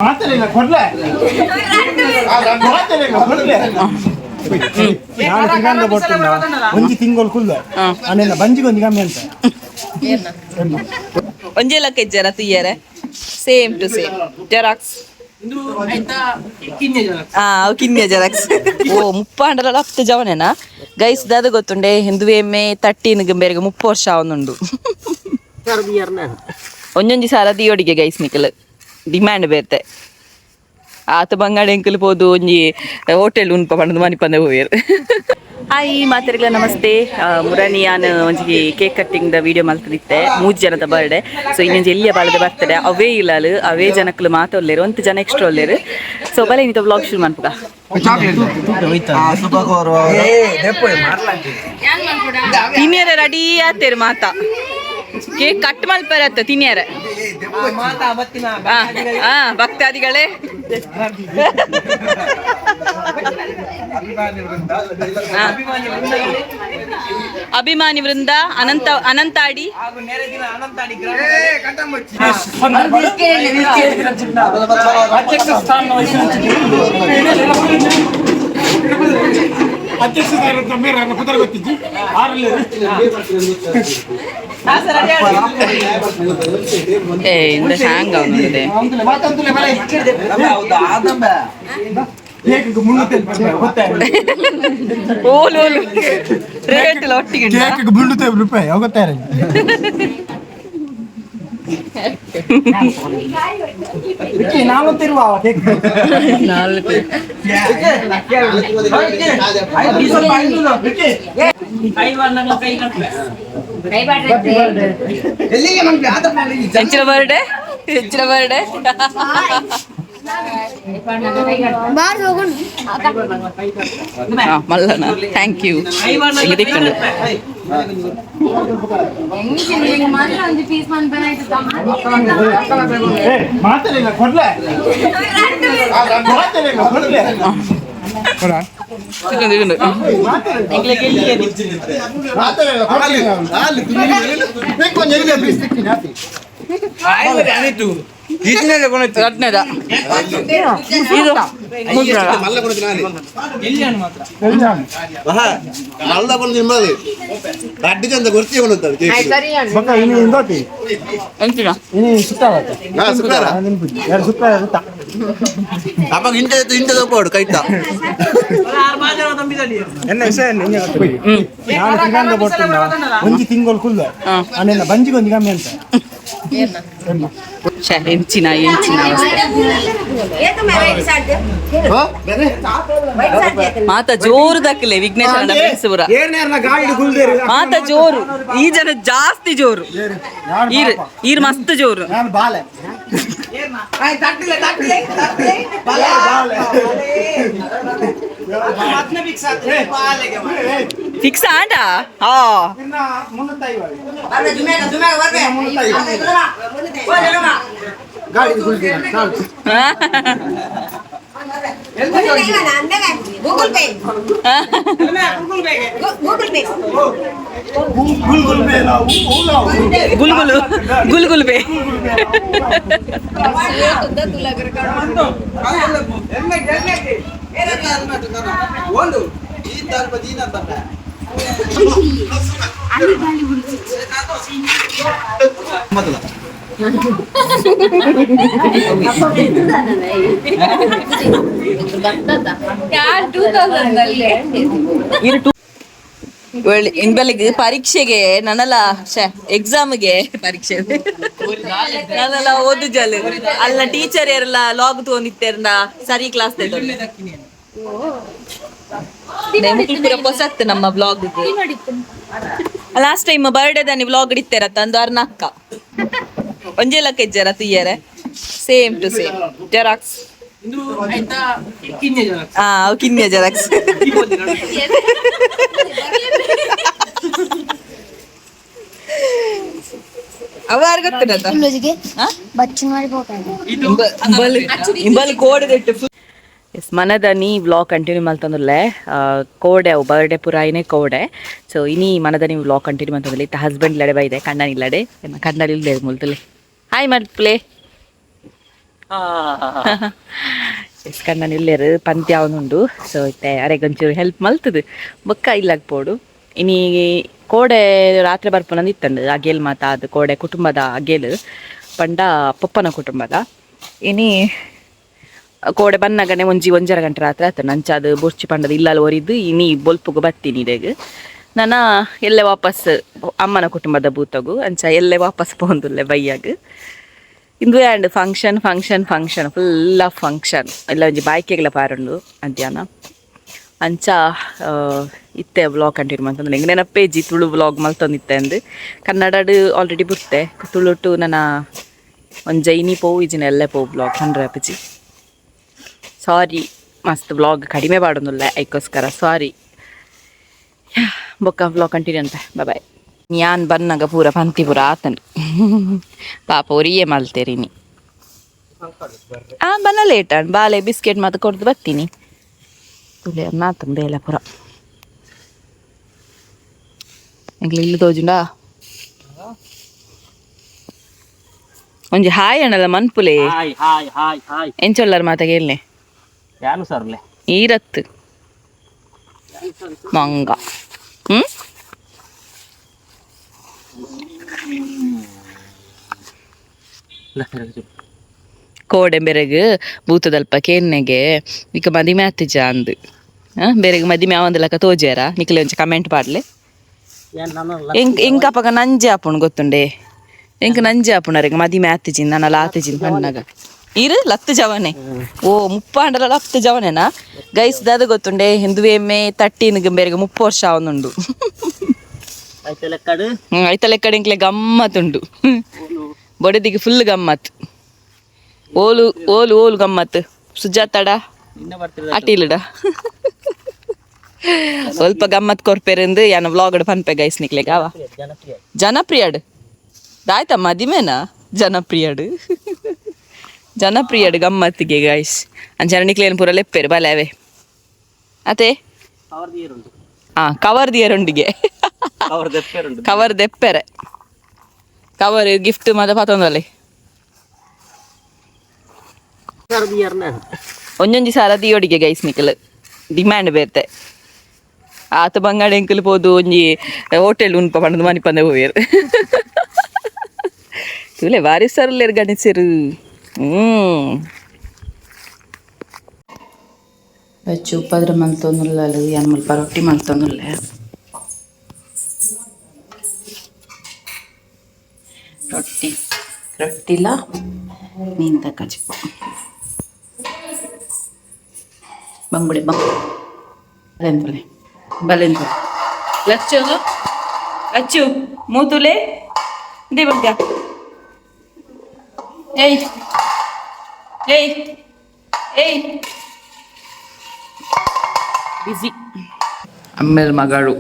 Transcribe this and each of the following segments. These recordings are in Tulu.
ಮಾತೆಲ್ಲ ಕೊಡ್ಲೆ. ಮಾತೆಲ್ಲ ಕೊಡ್ಲೆ. ನಾನು ತಿಂಗಂದ ಕೊಡ್ತಿಲ್ಲ, ಒಂಜಿ ತಿಂಗಳು ಕುಲ್ಲ ಅನ್ನೆಲ್ಲ ಬಂಜಿಗೊಂಜಿ ಕಮ್ಮಿ ಅಂತ. ಒಂಜೆ ಲಕ್ಕ ಇಜ್ಜಾರ ತುಯ್ಯರೆ? Same to same xerox. ಆ ಕಿನ್ಯ ಜೆರಾಕ್ಸ್. ಓ 30 ಆಂಡಲ ಲಪ್ತ ಜವನೇನಾ ಗೈಸ್? ದಾದ ಗೊತ್ತುಂಡೆ, ಹಿಂದುವೆ ಮೇ 13 ಬೇರೆಗೆ 30 ವರ್ಷ ಅವನುಂಡು. ಒಂಜೊಂಜಿ ಸಾರ ದಿಯೋಡಿಗೆ ಗೈಸ್, ನಿಕಲ್ ಡಿಮ್ಯಾಂಡ್ ಬೇರ್ತೆ. ಆತ ಬಂಗಾಳ ಎಂಕಲ್ ಪೋದು ಒಂಜಿ ಹೋಟೆಲ್ ಉನ್ಪ ಪಂಡದು ಮನಿಪಂದೆ ಹೋಯರ್. ಹಾಯ್ ಮಾತೆರ್ಗ್ಲ ನಮಸ್ತೆ. ಮುರನಿಯಾನ್ ಒಂಜಿ ಕೇಕ್ ಕಟ್ಟಿಂಗ್ the video ಮಲ್ತದಿತ್ತೆ, ಮೂಜಿ ಜನದ ಬರ್ಡೇ. ಸೊ ಇನ್ನೊಂಜಿ ಎಲ್ಲಿಯ ಬಾಳದ ಬರ್ತಡೆ, ಅವೇ ಇಲ್ಲಲು ಅವೇ ಜನಕ್ಲು ಮಾತೊಲ್ಲೇರು, ಒಂತ ಜನ ಎಕ್ಸ್ಟ್ರಾ ಒಲ್ಲೇರು. ಸೊ ಬಲೆ ಇಂತ ವ್ಲಾಗ್ ಶುರು ಮನ್ಪುಗ. ತಿನ್ಯರೆ ರೆಡಿ ಆತೇರು, ಮಾತಾ ಕೇಕ್ ಕಟ್ ಮಲ್ಪರತ್ತ ತಿನ್ಯರೆ. ಆ ಭಕ್ತಾದಿಗಳೇ. ಅಭಿಮಾನಿ ವೃಂದ, ಅನಂತ ಅನಂತಾಡಿ. ಅಧ್ಯಕ್ಷ ಸ್ಥಾನ ಅಧ್ಯಕ್ಷ ಸ್ಥಾನ ಮೇರೆ ಪುದರ್ ಗೊತ್ತಿಜ್ಜಿ ಆರಲ್ಲಿ. ಏ ಇಂದ ಹ್ಯಾಂಗ್ ಅವನಿದೆ. ಓಲು ಓಲು ರೇಟ್ ಒಟ್ಟಿಗೆ. ಕೇಕ್ 300 ರೂಪಾಯಿ ಹೋಗುತ್ತಾರೆ. ನಾನು ತಿರುವ ಕೇಕ್. ಹೆಚ್ಚಿನ ಬರ್ಡೇ, ಹೆಚ್ಚಿನ ಬರ್ಡೇ. Mallana, thank you. ದಿಕ್ಕಂಡು. ಮಾತೆಲ್ಲ ಕೊಡ್ಲೆ, ಮಾತೆಲ್ಲ ಕೊಡ್ಲೆ. ರಡ್ನೇದ ಇದು. ಮಲ್ಲ ಕೊಂಡು ನಿಮ್ಮಲ್ಲಿ ರಡ್ಡು ಚಂದ ಗೊರ್ಚಿ ಕೊಡುತ್ತಾರೆ. ಬೊಕ್ಕ ಇನಿ ಇಂದೋತಿ. ಎಂಚಿನ? ಇನಿ ಶುಕ್ರವಾರ. ಹಾ, ಶುಕ್ರವಾರ. ಎರಡು ಶುಕ್ರವಾರ ಗೊತ್ತಾ? ಅಪ್ಪ ಇಂಟ ಇಂಟ ತಗೋಡು ಕೈತ. ಎನ್ನ ವಿಷಯ ನಾನು ತಿಂಗಂದ ಕೊಡ್ತಿಲ್ಲ, ಒಂಜಿ ತಿಂಗಳು ಕುಲ್ಲ ಅನ್ನೆಲ್ಲ ಬಂಜಿಗೊಂಜಿ ಕಮ್ಮಿ ಅಂತ. ಛೆ, ಎಂಚಿನ ಎಂಚಿನ ಅವಸ್ಥೆ. ಮಾತ ಜೋರು ದಕ್ಕಲೆ ವಿಘ್ನೇಶ್ವರ ಫ್ರೆಂಡ್ಸ್ ಪೂರ. ಗಾಡಿ ಕುಲ್ದೇರು. ಮಾತ ಜೋರು, ಈ ಜನ ಜಾಸ್ತಿ ಜೋರು. ಈರ್ ಈರ್ ಮಸ್ತ್ ಜೋರು. ನಾನು ಬಾಲೆ. ಫಿಕ್ಸ್ ಆಂಡ ಹಾ. ಗಾಡಿ ಕುಲ್ದೇರು. Google pay, Google pay. ಗುಲ್ ಗುಲ್ ಬೇಲ ಗುಲ್ಗುಲು ಗುಲ್ಗುಲ್ ಬೇ. ಇಂಬಲಿಗೆ ಪರೀಕ್ಷೆಗೆ ನನ್ನಲ್ಲ ಎಕ್ಸಾಮ್ಗೆ ಪರೀಕ್ಷೆ ನನ್ನೆಲ್ಲ ಓದು ಜಲ್ ಅಲ್ಲ. ಟೀಚರ್ ಏರಲ್ಲ ಲಾಗ್ ತಗೊಂಡಿತ್ತೇರ್ನ ಸರಿ ಕ್ಲಾಸ್ ಪೂರ ಪೊಸತ್ತು ನಮ್ಮ ಬ್ಲಾಗ್. ಲಾಸ್ಟ್ ಟೈಮ್ ಬರ್ಡೇ ದಾನಿ ವ್ಲಾಗ್ ಇಡ್ತೇರ ತಂದು ಅರ್ನ ಅಕ್ಕ. ಒಂಜೆ ಲಕ್ಕ ಇಜ್ಜಾರ ತುಯ್ಯರೆ? Same to same xerox. ಆ ಕಿನ್ಯ ಜೆರಾಕ್ಸ್. ಅವ ಯಾರು ಗೊತ್ತಿರತ್ತ? ಇಂಬಲ್ ಕೋಡ್. ಎಸ್, ಮನದನಿ ವ್ಲಾಗ್ ಕಂಟಿನ್ಯೂ ಮಲ್ತಂದುಲ್ಲೆ. ಕೋಡೆ ಅವು ಬರ್ಡೇ ಪೂರ ಐನೇ ಕೋಡೆ. ಸೊ ಇನಿ ಮನದನಿ ವ್ಲಾಗ್ ಕಂಟಿನ್ಯೂ ಮಲ್ತಂದುಲ್ಲೆ. ಇತ್ತ ಹಸ್ಬೆಂಡ್ ಲಡೆ ಬೈದೆ, ಕಣ್ಣನ್ ಇಲ್ಲಡೆ, ಕಣ್ಣಲ್ಲಿ ಇಲ್ಲದೆ ಮುಲ್ತಲೆ. ಹಾಯ್ ಮಲ್ಪ್ಲೆ. S Kannan ಇಲ್ಲೇರು ಪಂತ್ಯ ಅವನುಂಡು. ಸೊ ಇತ್ತೆ ಅರೆಗೊಂಚೂರು ಹೆಲ್ಪ್ ಮಲ್ತದು ಬೊಕ್ಕ ಇಲ್ಲಾಗ ಪೋಡು. ಇನಿ ಕೋಡೆ ರಾತ್ರಿ ಬರ್ಪುನಂದು ಇತ್ತಂಡು ಅಗೇಲ್ ಮಾತ ಅದು ಕೋಡೆ ಕುಟುಂಬದ ಅಗೇಲ್ ಪಂಡ ಪೊಪ್ಪನ ಕುಟುಂಬದ. ಇನಿ ಕೋಡೆ ಬನ್ನಗನೆ ಒಂಜಿ ಒಂಜರ ಗಂಟೆ ರಾತ್ರಿ ಆತ ನಂಚಾದ ಬೊರ್ಚಿ ಪಂಡದ ಇಲ್ಲಲ್ ಒರಿದು ಇನಿ ಬೊಲ್ಪುಗು ಬತ್ತೀನಿ ಇಡೆಗ್. ನನ ಎಲ್ಲೆ ವಾಪಸ್ ಅಮ್ಮನ ಕುಟುಂಬದ ಬೂತಗು ಅಂಚ ಎಲ್ಲೆ ವಾಪಸ್ ಪೋಂದುಲ್ಲೆ ಬಯ್ಯಾಗ. ಇಂದುವೆ and function function function full of function ಎಲ್ಲ ಒಂಜಿ ಬಾಯ್ಕೆಗಳ ಪಾರುಂಡು ಮಧ್ಯಾಹ್ನ. ಅಂಚ ಇತ್ತೆ ವ್ಲಾಗ್ ಕಂಟಿನ್ಯೂ ಮಲ್ತೊಂದು ಎಂಕ್ ನೆನಪೇಜಿ ತುಳು ವ್ಲಾಗ್ ಮಲ್ತೊಂದಿತ್ತೆ ಅಂದ್. ಕನ್ನಡಡ್ ಆಲ್ರೆಡಿ ಬುಡ್ತೆ, ತುಳುಟು ನನ ಒಂಜ ಇನಿ ಪೋವು ಇಜಿನ ಎಲ್ಲೆ ಪೋವು ವ್ಲಾಗ್ ಪಂಡ್ರೆ ಅಪ್ಪಜಿ. ಸಾರಿ, ಮಸ್ತ್ ವ್ಲಾಗ್ ಕಡಿಮೆ ಪಾಡೊಂದುಲ್ಲೆ, ಐಕೋಸ್ಕರ ಸಾರಿ. ಬೊಕ್ಕ ವ್ಲಾಗ್ ಕಂಟಿನ್ಯೂ ಅಂತ, ಬಾಯ್. ಯಾನ್ ಬನ್ನಗ ಪೂರ ಪಂತಿ ಪೂರ ಆತನು, ಪಾಪ ಒರಿಯೇ ಮಲ್ತೇರಿನಿ. ಆ ಬನ್ನ ಲೇಟ್ ಆಂಡ್ ಬಾಲೆ ಬಿಸ್ಕೆಟ್ ಮಾತ ಕೊಡ್ದು ಬರ್ತೀನಿ. ತುಲೆ ಆತನ್ ಬೇಲೆ ಪೂರ ಎಂಕ್ಲೆ ಇಲ್ಲಿ ತೋಜುಂಡಾ. ಒಂಜಿ ಹಾಯ್ ಅಣ್ಣಲ್ಲ ಮನ್ಪುಲೆ. Hi hi hi hi. ಎಂಚೊಲ್ಲರ್ ಮಾತಾಗ ಎಲ್ಲೆ? ಯಾನು ಸರ್ಲೆ. ಈರತ್ತು ಮಂಗ. ಕೋಡೆ ಬೆರಗು ಭೂತದಲ್ಪ ಕೇನ್ನೆಗೆ ಇಕ ಮದಿಮೆ ಆತಿಜ ಅಂದು. ಬೆರಗು ಮದಿಮೆ ಆವಂದಲಕ ತೋಜೇರ ನಿಕ್ಲೆ ಒಂಚಿ ಕಮೆಂಟ್ ಪಾಡ್ಲೆ. ಎಂಕ್ ಎಂಕ್ ಅಪಗ ನಂಜೆ ಆಪುಂಡು ಗೊತ್ತುಂಡೆ, ಎಂಕ್ ನಂಜೆ ಆಪುಂಡು ಮದಿಮೆ ಆತಿಜಿನ್ ನನ್ನಲ ಆತಿಜಿನ್ ಪಣ್ಣಗ. ಇರು ಲತ್ತು ಜವನೆ ಓ ಮುಪ್ಪಾಂಡಲ ಲತ್ತು ಜವನೆನಾ ಗೈಸ್ ದಾದ ಗೊತ್ತುಂಡೆ. ಹಿಂದುವೆ ಮೇ 13 ಬೆರಗು 30 ವರ್ಷ ಅವನುಂಡು. ಐತ ಲೆಕ್ಕಡು ಇಂಕ್ಲೆ ಗಮ್ಮತ್ತುಂಡು ಬೊಡೆದಿಗೆ ಫುಲ್ ಗಮ್ಮತ್. ಓಲು ಓಲು ಓಲು ಗಮ್ಮತ್ ಸುಜಾತಡ ಅಟಿಲುಡ ಸ್ವಲ್ಪ ಗಮ್ಮತ್ ಕೊರ್ಪೆರಂದು ಯಾನ ವ್ಲಾಗ್ ಪನ್ಪೆ ಗೈಸ್ ನಿಕ್ಲೆಗ್ ಅವ. ಜನಪ್ರಿಯಡ್ ದಾಯ್ತ ಮದಿಮೆನಾ ಜನಪ್ರಿಯಡ್ ಜನಪ್ರಿಯಡ್ ಗಮ್ಮತ್ತಿಗೆ ಗೈಸ್. ಅಂಚನೆ ನಿಕ್ಲೇನು ಪೂರ ಲೆಪ್ಪೇರು ಬಲೆ ಅವೇ ಅತೆ. ಕವರ್ ದಿಯರುಂಡಿಗೆ ಕವರ್ ದೆಪ್ಪೆರೆ ಕವರ್ ಗಿಫ್ಟ್ ಮಾತ ಪತೊಂದಲೆ. ಒಂಜೊಂಜಿ ಸಾರ ದಿಯೋಡಿಗೆ ಗೈಸ್ ನಿಕಲ್ ಡಿಮ್ಯಾಂಡ್ ಬೇತೆ. ಆತ ಬಂಗಾಡ ಎಂಕಲ್ ಪೋದು ಒಂಜಿ ಹೋಟೆಲ್ ಉನ್ಪ ಪಂಡದು ಮನಿಪಂದೆ ಹೋಯರ್. ತೂಲೆ ಬಾರಿ ಸರ್ಲೇರ್ ಗಣೇಶರು. ಬಚ್ಚು ಉಪ್ಪದ್ರ ಮಲ್ತೊಂದುಲ್ಲ, ಯಾನ್ ಮುಲ್ಪ ರೊಟ್ಟಿ ಮಲ್ತೊಂದುಲ್ಲೆ. ರೊಟ್ಟಿ ರೊಟ್ಟಿಲ ಮೀನ್ದ ಕಜಿಪು ಬಂಗುಡೆ ಬಂಗ್ ಬಲೆಂತುಲೆ ಬಲೆಂತುಲೆ. ಲಚ್ಚು ಲಚ್ಚು ಮೂತುಲೆ they ಬಂಗ. ಏಯ್ ಏಯ್ ಏಯ್ ಬಿಸಿ ಅಮ್ಮೇಲ್ ಮಗಳು.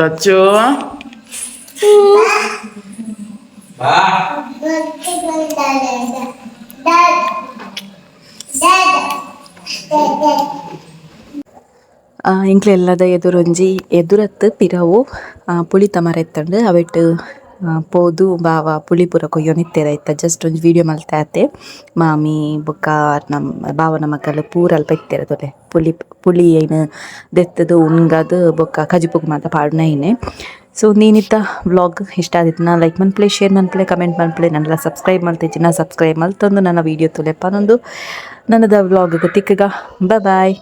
ಲಚ್ಚು ಎಂಕ್ಲೆ ಎಲ್ಲದ ಎದುರೊಂಜಿ ಎದುರತ್ತು ಪಿರವು ಪುಳಿತ ಮರ ಇತ್ತಂಡು. ಅವೆಟ್ ಪೋದು ಬಾವ ಪುಳಿ ಪೂರ ಕೊಯ್ಯೊಂದಿತ್ತೆರ್. ಐತ ಜಸ್ಟ್ ಒಂಜಿ ವೀಡಿಯೋ ಮಲ್ತೆ ಆತೆ. ಮಾಮಿ ಬೊಕ್ಕ ನಮ್ಮ ಬಾವನ ಮಕ್ಕಳು ಪೂರ ಅಲ್ಪ ಇತ್ತೆರ್ ತೂಲೆ. ಪುಳಿ ಪುಳಿ ಐನ್ ದೆತ್ತುದು ಉನ್ಗದ್ ಬೊಕ್ಕ ಕಜಿಪುಗ್ ಮಾತ ಪಾಡುನ ಐನೆ. ಸೊ ನೀನಿತ್ತ ವ್ಲಾಗ್ ಇಷ್ಟ ಆದಿತ್ತಿನ ಲೈಕ್ ಮನ್ಪುಲೆ, ಶೇರ್ ಮನ್ಪುಲೆ, ಕಮೆಂಟ್ ಮನ್ಪುಲೆ. ನನ್ನಲ ಸಬ್ಸ್ಕ್ರೈಬ್ ಮಲ್ತಿಜ್ಜಿನ ಸಬ್ಸ್ಕ್ರೈಬ್ ಮಲ್ತೊಂದು ನನ್ನ ವೀಡಿಯೋ ತೂಲೆ ಪನೊಂದು ನನ್ನದ ವ್ಲಾಗ್ ತಿಕ್ಕಗ. ಬಾಯ್.